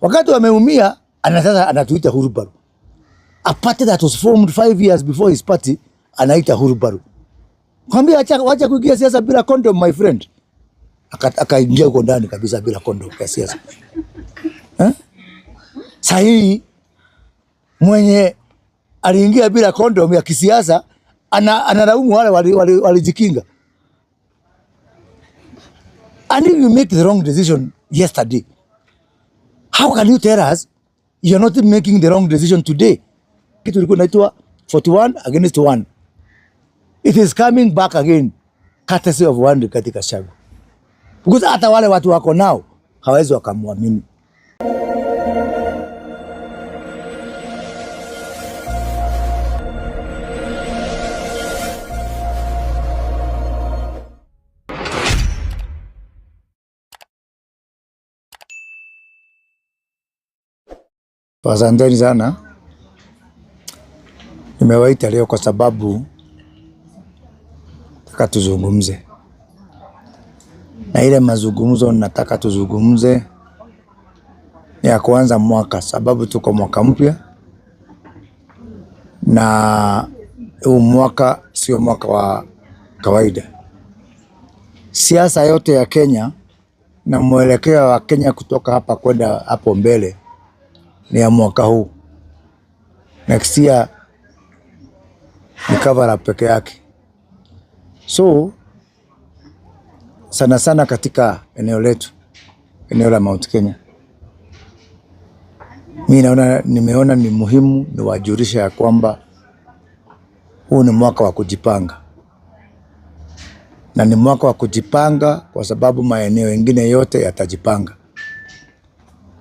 Wakati wameumia, ana sasa anatuita hurubaru. A party that was formed 5 years before his party anaita hurubaru. Kwambia acha, wacha kuingia siasa bila condom, my friend. Akaingia huko ndani kabisa bila condom ya siasa. Eh? Sahii mwenye aliingia bila condom ya kisiasa analaumu wale walijikinga. And if you make the wrong decision yesterday, how can you tell us you're not making the wrong decision today? Kitu ilikuwa inaitwa 41 against 1. It is coming back again courtesy of one Rigathi Gachagua. Because hata wale watu wako nao hawezi wakamwamini. Asanteni sana. Nimewaita leo kwa sababu nataka tuzungumze, na ile mazungumzo nataka tuzungumze ni ya kuanza mwaka, sababu tuko mwaka mpya na huu mwaka sio mwaka wa kawaida. Siasa yote ya Kenya na mwelekeo wa Kenya kutoka hapa kwenda hapo mbele ni ya mwaka huu. Next year ni cover up peke yake. So sana sana katika eneo letu, eneo la Mount Kenya, mi naona, nimeona ni muhimu niwajulishe ya kwamba huu ni mwaka wa kujipanga, na ni mwaka wa kujipanga kwa sababu maeneo mengine yote yatajipanga.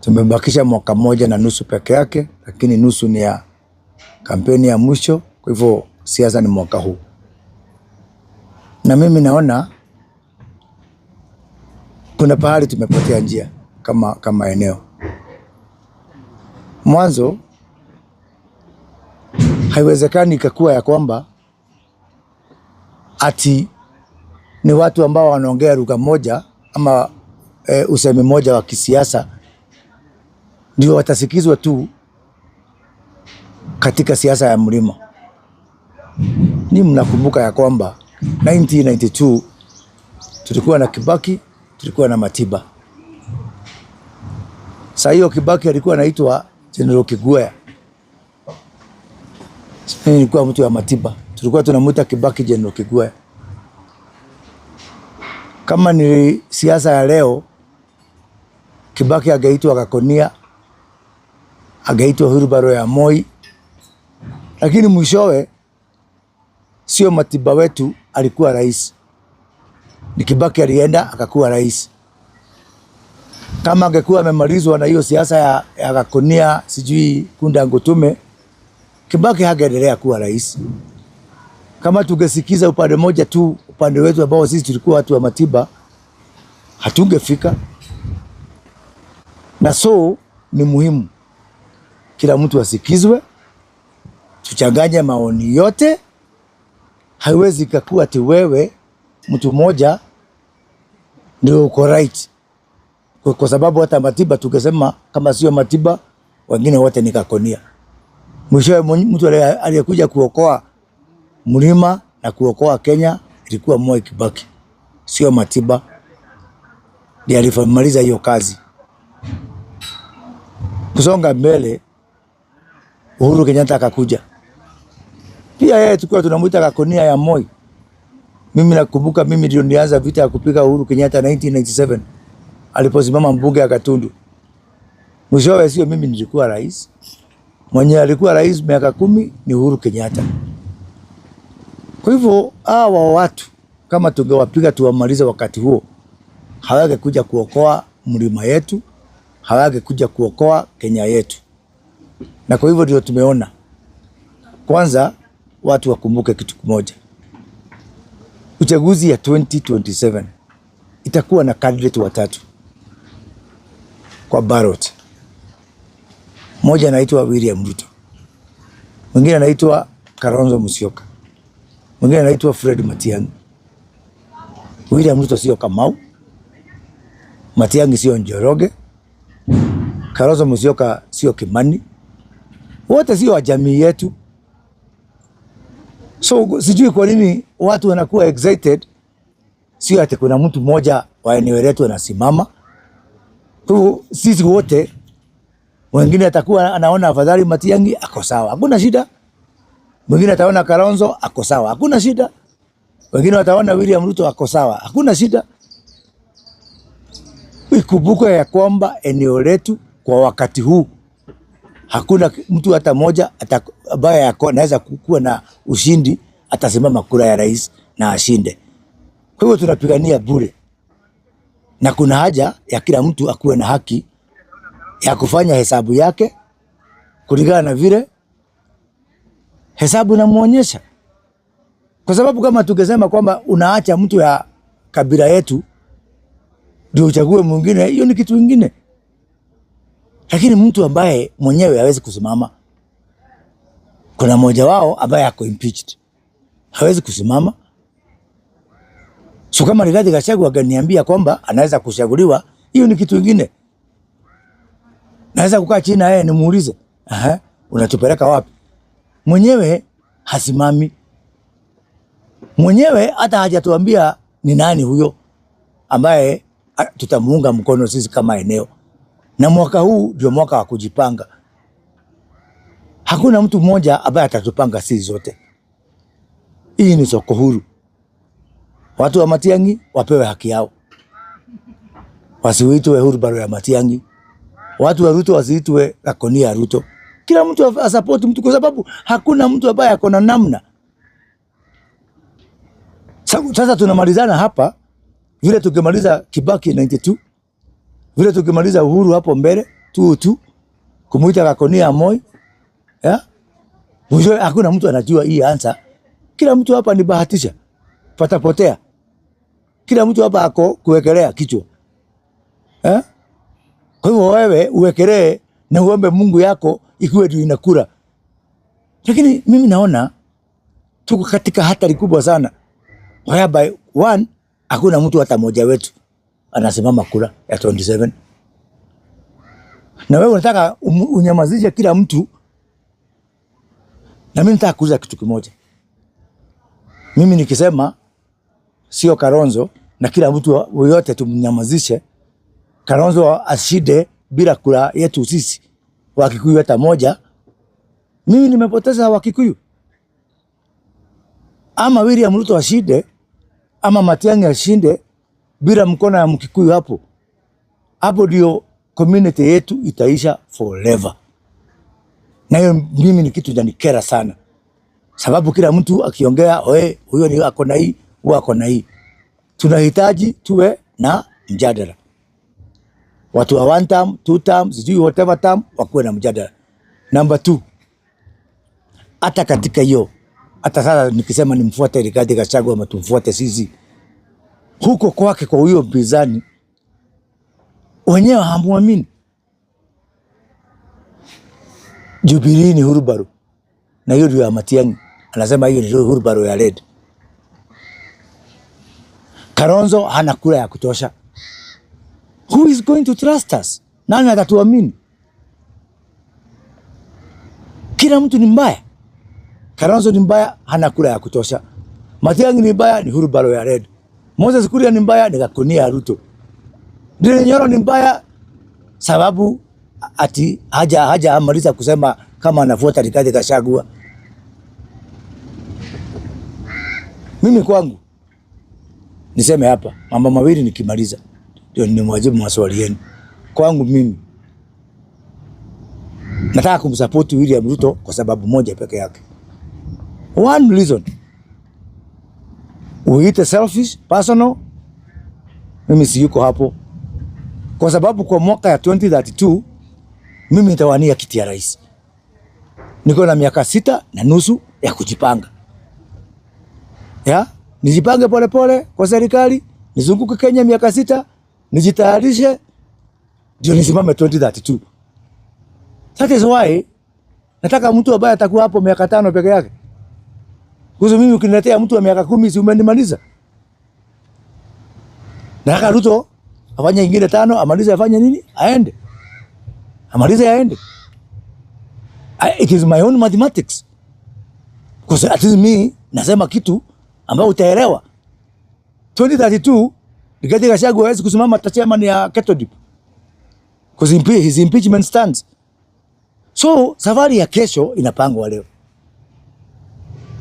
Tumebakisha mwaka moja na nusu peke yake, lakini nusu ni ya kampeni ya mwisho. Kwa hivyo siasa ni mwaka huu, na mimi naona kuna pahali tumepotea njia kama eneo. Mwanzo haiwezekani ikakuwa ya kwamba ati ni watu ambao wanaongea lugha moja ama usemi moja wa kisiasa ndio watasikizwa tu katika siasa ya mlima. Ni mnakumbuka ya kwamba 1992 tulikuwa na Kibaki, tulikuwa na Matiba. Saa hiyo Kibaki alikuwa anaitwa General Kiguya, mimi nilikuwa mtu wa Matiba, tulikuwa tunamuita Kibaki General Kiguya. Kama ni siasa ya leo, Kibaki angeitwa Gakonia, angeitwa Hurubaro ya Moi, lakini mwishowe sio Matiba wetu alikuwa rais, ni Kibaki alienda akakuwa rais. Kama angekuwa amemalizwa na hiyo siasa ya Gakonia, sijui Kunda Ngutume, Kibaki hangeendelea kuwa rais. Kama tungesikiza upande moja tu, upande wetu ambao sisi tulikuwa watu wa Matiba, hatungefika. Na so ni muhimu kila mtu asikizwe, tuchanganye maoni yote. Haiwezi kakuwa ati wewe mtu mmoja ndio uko right, kwa sababu hata Matiba tukisema kama sio Matiba wengine wote ni Kakonia. Mwishowe mtu aliyekuja kuokoa mlima na kuokoa Kenya ilikuwa Moi Kibaki, sio Matiba. Ndiye alimaliza hiyo kazi. Kusonga mbele, Uhuru Kenyatta akakuja pia, yeye tulikuwa tunamuita Kakonia ya Moi. Mimi nakumbuka mimi ndio nilianza vita ya kupiga Uhuru Kenyatta 1997 aliposimama mbunge ya Gatundu. Mwishowe sio mimi nilikuwa rais, mwenye alikuwa rais miaka 10 ni Uhuru Kenyatta. Kwa hivyo hawa watu kama tungewapiga tuwamalize wakati huo, hawangekuja kuokoa mlima yetu, hawangekuja kuokoa Kenya yetu. Na kwa hivyo ndio tumeona kwanza watu wakumbuke kitu kimoja, uchaguzi ya 2027 itakuwa na candidate watatu kwa ballot. Mmoja anaitwa William Ruto, mwingine anaitwa Kalonzo Musyoka, mwingine anaitwa Fred Matiang'i. William Ruto sio Kamau, Matiang'i sio Njoroge, Kalonzo Musyoka sio Kimani, wote sio wa jamii yetu. So sijui kwa nini watu wanakuwa excited, sio ati kuna mtu mmoja wa eneo letu anasimama. Kwa hivyo sisi wote, wengine atakuwa anaona afadhali Matiang'i ako sawa, hakuna shida. Mwingine ataona Kalonzo ako sawa, hakuna shida. Wengine wataona William Ruto ako sawa, hakuna shida. Ikumbukwe ya kwamba eneo letu kwa wakati huu hakuna mtu hata moja ambaye anaweza kuwa na ushindi atasimama kura ya rais na ashinde. Kwa hivyo tunapigania bure, na kuna haja ya kila mtu akuwe na haki ya kufanya hesabu yake kulingana na vile hesabu inamuonyesha, kwa sababu kama tukisema kwamba unaacha mtu ya kabila yetu ndio uchague mwingine, hiyo ni kitu kingine. Lakini mtu ambaye mwenyewe hawezi kusimama, kuna mmoja wao ambaye ako impeached, hawezi kusimama. So kama Rigathi Gachagua akaniambia kwamba anaweza kuchaguliwa, hiyo ni kitu kingine. Naweza kukaa chini na yeye nimuulize, aha, unatupeleka wapi? Mwenyewe hasimami, mwenyewe hata hajatuambia ni nani huyo ambaye tutamuunga mkono sisi kama eneo. Na mwaka huu ndio mwaka wa kujipanga. Hakuna mtu mmoja ambaye atatupanga sisi zote. Hii ni soko huru. Watu wa Matiang'i wapewe haki yao, wasiitwe wheelbarrow ya Matiang'i. Watu wa Ruto wasiitwe Gakonia ya Ruto. Kila mtu asupport mtu, kwa sababu hakuna mtu ambaye ako na namna. Sasa tunamalizana hapa vile tukimaliza Kibaki 92, vile tukimaliza Uhuru hapo mbele tu kumuita Gakonia Moi, ya mwisho hakuna mtu anajua hii answer. Kila mtu hapa ni bahatisha patapotea, kila mtu hapa ako kuwekelea kichwa, eh? Kwa hivyo wewe uwekelee na uombe Mungu yako ikiwe ndio inakula, lakini mimi naona tuko katika hatari kubwa sana, whereby one, hakuna mtu hata mmoja wetu anasimama kura ya 27 na wewe unataka unyamazishe kila mtu. Na mimi nataka kuuliza kitu kimoja. Mimi nikisema sio Kalonzo na kila mtu yote tumnyamazishe Kalonzo ashinde bila kura yetu sisi Wakikuyu hata moja, mimi nimepoteza Wakikuyu. Ama William Ruto ashinde ama Matiang'i ashinde bila mkono ya Mkikuyu hapo, hapo ndio community yetu itaisha forever. Na hiyo mimi ni kitu inanikera sana, sababu kila mtu akiongea, oe, huyo ni ako na hii, huyo ako na hii. Tunahitaji tuwe na mjadala, watu wa one term, two term, sijui whatever term, wakuwe na mjadala. Number two, hata katika hiyo, hata sasa nikisema nimfuate Rigathi Gachagua ama tumfuate sisi, huko kwake kwa huyo mpinzani wenyewe hamuamini. Jubilee ni wheelbarrow, na hiyo ndio ya Matiang'i, anasema hiyo ni wheelbarrow ya red. Kalonzo hana kura ya kutosha. Who is going to trust us? Nani atatuamini? Kila mtu ni mbaya. Kalonzo ni mbaya, hana kura ya kutosha. Matiang'i ni mbaya, ni wheelbarrow ya red. Moses Kuria ni mbaya, ni Gakonia ya Ruto. Ndindi Nyoro ni mbaya sababu ati haja amaliza kusema kama anafuata Rigathi Gachagua. Mimi kwangu niseme hapa mambo mawili nikimaliza, ndio nimwajibu maswali yenu. Kwangu mimi nataka kumsupport William Ruto kwa sababu moja peke yake. One reason, uite selfish personal, mimi siyuko hapo kwa sababu kwa mwaka ya 2032 mimi nitawania kiti ya rais. Niko na miaka 6.5 ya kujipanga, ya nijipange polepole kwa serikali, nizunguke Kenya miaka 6, nijitayarishe ndio nisimame 2032. That is why nataka mtu ambaye atakuwa hapo miaka 5 peke yake. Kuhusu mimi ukiniletea mtu wa miaka 10 si umenimaliza. Nataka Ruto afanye ingine 5, amalize afanye nini? Aende. Amalize aende. It is my own mathematics. Because at least me nasema kitu ambayo utaelewa. 2032 Rigathi Gachagua hawezi kusimama hata chairman ya Cattle. Because his impeachment stands. So safari ya kesho inapangwa leo.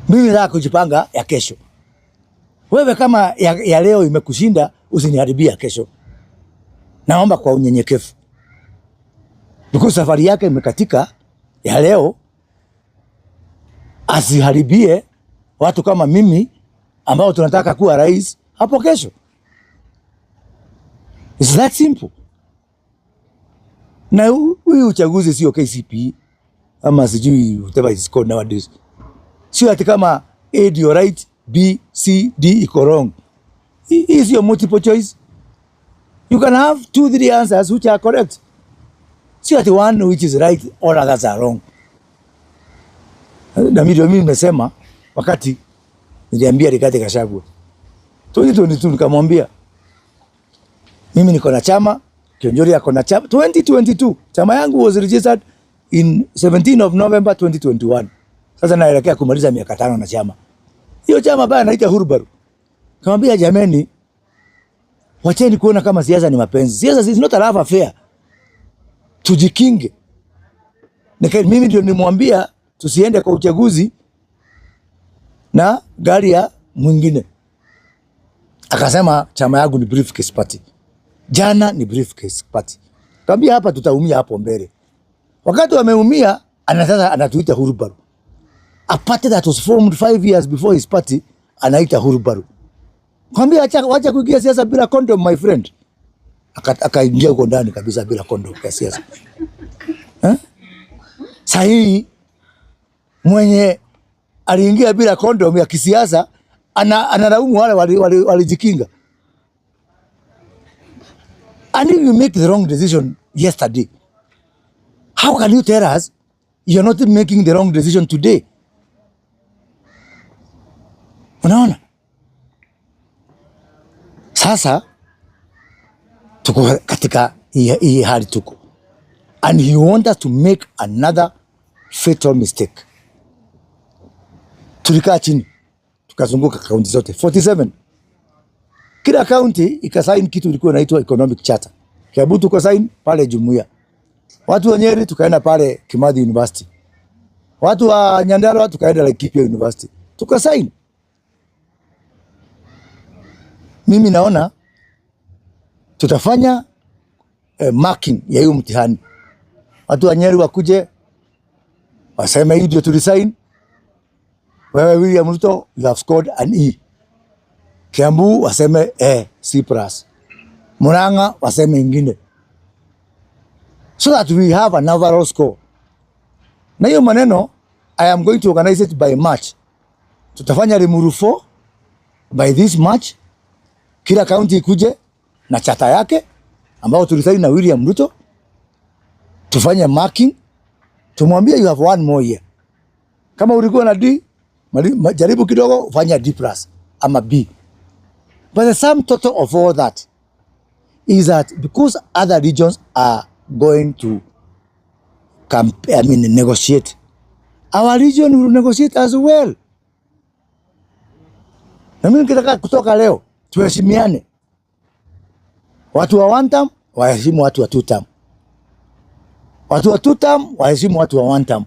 Mimi nataka kujipanga ya kesho. Wewe kama ya leo imekushinda, usiniharibia kesho. Naomba kwa unyenyekevu. Because safari yake imekatika ya leo, asiharibie watu kama mimi ambao tunataka kuwa rais hapo kesho. It's that simple. Na huyu uchaguzi sio KCPE ama sijui whatever it's called nowadays. Sio ati kama A ndio right, B, C, D iko wrong. Hii sio multiple choice. You can have two, three answers which are correct. Sio ati one which is right, all others are wrong. Na mimi ndio mimi nimesema wakati niliambia Rigathi Gachagua 2022, nikamwambia mimi niko na chama, Kiunjuri ako na chama. 2022 chama yangu was registered in 17 of November 2021. Sasa naelekea kumaliza miaka 5 na chama. Hiyo chama baya naita Hurbaru. Kamwambia jameni, wacheni kuona kama siasa ni mapenzi. Siasa is not a love affair. Tujikinge. Mimi ndio nimwambia tusiende kwa uchaguzi na gari ya mwingine. Akasema chama yangu ni briefcase party. Jana ni briefcase party. Kaambia hapa tutaumia hapo mbele. Wakati wameumia, ana sasa anatuita Hurubaru. A party that was formed 5 years before his party anaita Hurubaru. Kwambia acha, wacha kuingia siasa bila condom, my friend. Akaingia huko ndani kabisa bila condom ya siasa. Eh? Sahii mwenye aliingia bila condom ya kisiasa analaumu wale walijikinga. And if you make the wrong decision yesterday, how can you tell us you're not making the wrong decision today? Unaona? Sasa tuko katika hii hali tuko. And he want us to make another fatal mistake. Tulikaa chini tukazunguka kaunti zote 47. Kila kaunti ikasign kitu ilikuwa inaitwa economic charter. Kiambu tuko sign pale Jumuiya. Watu wa Nyeri tukaenda pale Kimathi University. Watu wa Nyandarua tukaenda Laikipia University. Tukasign. Mimi naona tutafanya marking ya hiyo mtihani. Watu wa Nyeri wakuje waseme hii ndio tulisign. Wewe William Ruto, you have scored an E. Kiambu waseme C plus. Murang'a waseme ingine. So that we have an overall score. Na hiyo maneno I am going to organize it by March. Tutafanya Limuru 4 by this March. Kila county ikuje na charter yake ambao tulisaini na William Ruto. Tufanye marking. Tumwambie you have one more year. Kama ulikuwa na D, jaribu kidogo fanya D plus ama B. But the sum total of all that is that because other regions are going to I mean, negotiate, our region will negotiate as well. Na mimi nikitaka kutoka leo tuheshimiane. Watu wa one term waheshimu watu wa two term. Watu wa two term waheshimu watu wa one term.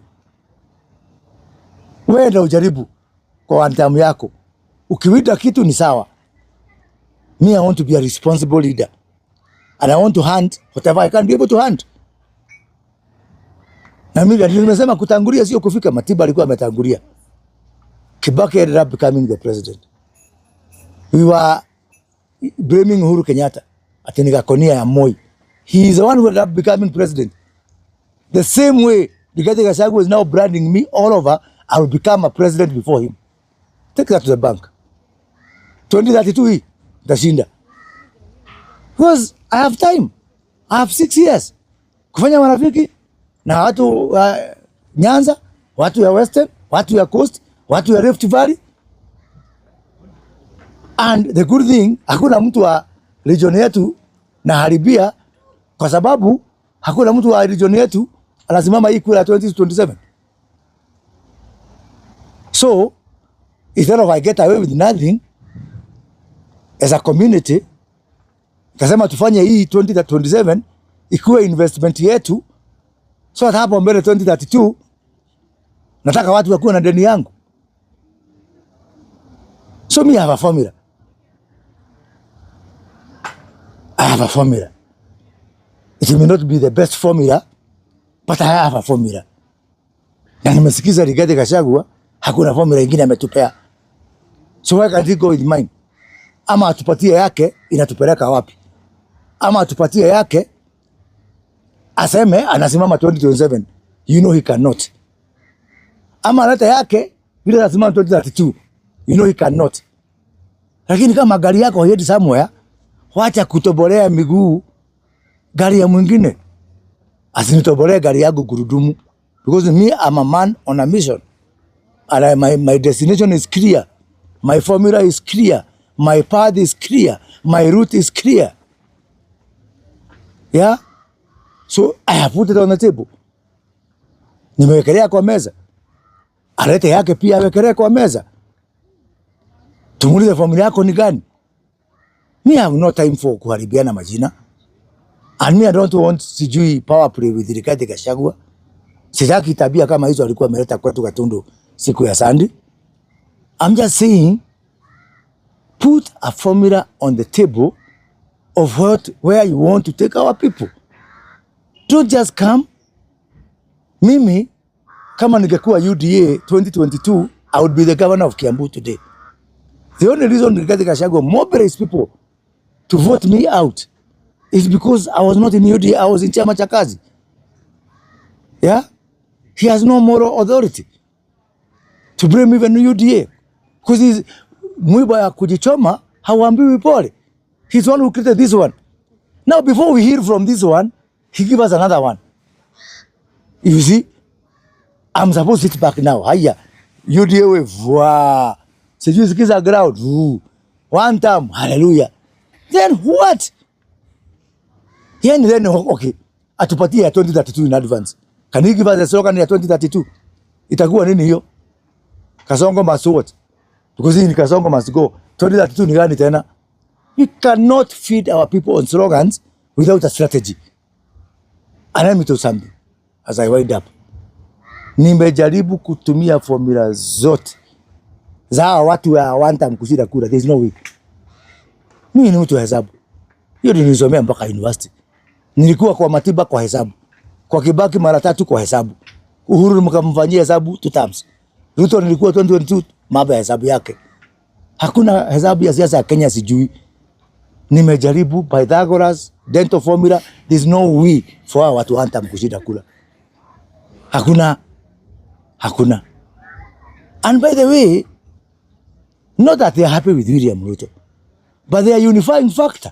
Wewe ndio ujaribu kwa one term yako. Ukiwida kitu ni sawa. Me, I want to be a responsible leader. And I want to hand whatever I can be able to hand. Na mimi ndio nimesema kutangulia sio kufika. Matiba alikuwa ametangulia. Kibaki ended up becoming the president. We were blaming Uhuru Kenyatta ati ni Gakonia ya Moi. He is the one who ended up becoming president. The same way Rigathi Gachagua is now branding me all over, I will become a president before him. Take that to the bank. 2032 hii nitashinda. Because I have time. I have 6 years kufanya marafiki na watu wa Nyanza, watu ya Western, watu ya Coast, watu ya Rift Valley. And the good thing, hakuna mtu wa region yetu naharibia kwa sababu Hakuna mtu wa region yetu anasimama hii kura ya 2027. So instead of I get away with nothing as a community, kasema tufanye hii 2027 ikuwe investment yetu, so that hapo mbele 2032 nataka watu wakuwe na deni yangu. So me, I have a formula. I have a formula. It may not be the best formula, but I have a formula. Na nimesikiza Rigathi Gachagua, hakuna formula ingine ametupea. So why can't he go with mine? Ama atupatie yake inatupeleka wapi? Ama atupatie yake aseme anasimama 2027. You know he cannot. Ama alete yake vile anasimama 2032. You know he cannot. Lakini kama gari yako haiendi somewhere, wacha kutobolea miguu gari ya mwingine. Asinitobolee gari yangu gurudumu. Because me, I'm a man on a mission. And my destination is clear. My formula is clear. My path is clear. My route is clear. Yeah? So I have put it on the table. Nimewekelea kwa meza. Alete yake pia awekelee kwa meza. Tumuulize formula yako ni gani? Me, I have no time for kuharibiana majina. And me, I don't want sijui power play with Rigathi Gachagua. Sitaki tabia kama hizo alikuwa ameleta kwetu Gatundu siku ya Sunday. I'm just saying, put a formula on the table of where you want to take our people. Don't just come. Mimi kama ningekuwa UDA 2022, I would be the governor of Kiambu today. The only reason Rigathi Gachagua mobilized people to vote me out is because I was not in UDA, I was in Chama cha Kazi. Yeah? He has no moral authority to blame even UDA. Because he's mwiba ya kujichoma hauambiwi pole. He's the one who created this one. Now before we hear from this one, he give us another one. You see? I'm supposed to sit back now. Haya. UDA we vwa. Sijui sikiza ground. Ooh. One time. Hallelujah. Then what? Yani then okay. Atupatie ya 2032 in advance. Can he give us a slogan ya 2032? Itakuwa nini hiyo? Kasongo must what? Because hii ni Kasongo must go. 2032 ni gani tena? We cannot feed our people on slogans without a strategy. And let me tell you something as I wind up. Nimejaribu kutumia formula zote za hawa watu wa one time kushinda kura. There is no way. Mimi ni mtu wa hesabu. Hiyo ndio nilisomea mpaka university. Nilikuwa kwa Matiba kwa hesabu. Kwa Kibaki mara tatu kwa hesabu. Uhuru mkamfanyia hesabu two times. Ruto nilikuwa 2022 mambo ya hesabu yake. Hakuna hesabu ya siasa ya Kenya sijui. Nimejaribu Pythagoras, dental formula, there's no way for hawa watu one time kushinda kura. Hakuna. Hakuna. And by the way, not that they are happy with William Ruto, but they are unifying factor.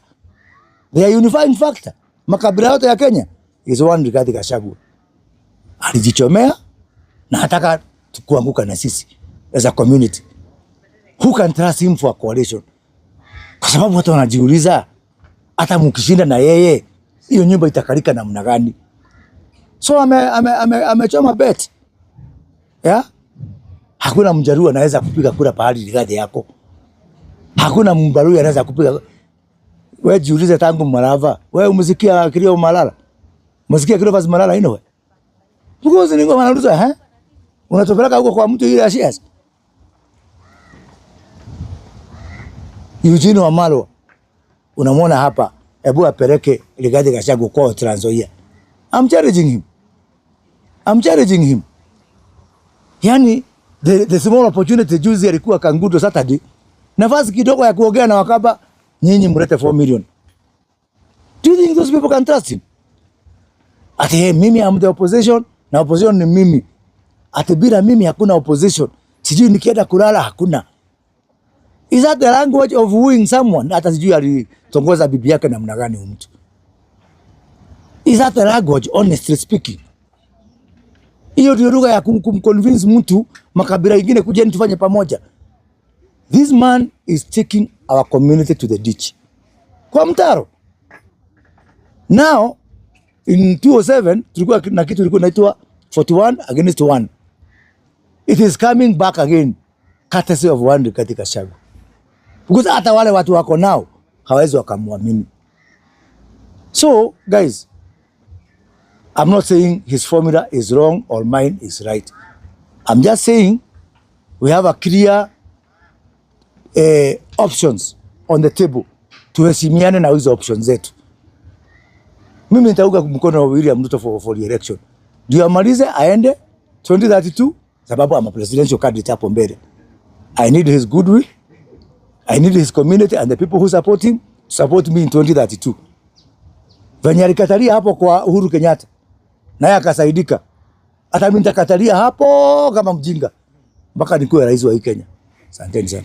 They are unifying factor. Makabila yote ya Kenya is one Rigathi Gachagua. Alijichomea na hataka kuanguka na sisi as a community. Who can trust him for a coalition? Kwa sababu watu wanajiuliza hata mkishinda na yeye hiyo nyumba itakalika namna gani? So amechoma bet. Yeah? Hakuna Mjaluo anaweza kupiga kura pahali Rigathi yako. Hakuna Mbaluya anaweza kupiga. Wewe jiulize tangu Malava. Wewe umesikia kilio Malala? Umesikia Cleophas Malala ino wewe? Because ni ngoma nauliza eh? Unatupeleka huko kwa mtu ile ashias. Eugene Wamalwa unamwona hapa, hebu apeleke Rigathi Gachagua kwa Trans Nzoia. I'm challenging him. I'm challenging him. Yani the small opportunity juzi alikuwa Kangundo Saturday, nafasi kidogo ya kuongea na Wakamba, nyinyi mlete 4 million. Do you think those people can trust him? Ati hey, mimi I'm the opposition na opposition ni mimi. Ati bila mimi hakuna opposition. Sijui nikienda kulala hakuna. Is that the language of wooing someone? Hata sijui alitongoza bibi yake namna gani huyu mtu. Is that the language, honestly speaking? Hiyo ndio lugha ya kumconvince mtu makabila ingine kujeni tufanye pamoja. This man is taking our community to the ditch. Kwa mtaro. Now, In 2007 tulikuwa na kitu ilikuwa inaitwa 41 against 1. It is coming back again courtesy of one Rigathi Gachagua. Because hata wale watu wako nao hawezi wakamwamini. So guys, I'm not saying his formula is wrong or mine is right. I'm just saying we have a clear options on the table. Tuheshimiane na hizo options zetu. Mimi nitaunga mkono wa William Ruto for re-election. Ndio amalize aende 2032 sababu I'm a presidential candidate hapo mbele. I need his goodwill. I need his community and the people who support him to support me in 2032. Venye alikatalia hapo kwa Uhuru Kenyatta naye akasaidika, hata mimi nitakatalia hapo kama mjinga mpaka nikuwe rais wa hii Kenya. Asanteni sana.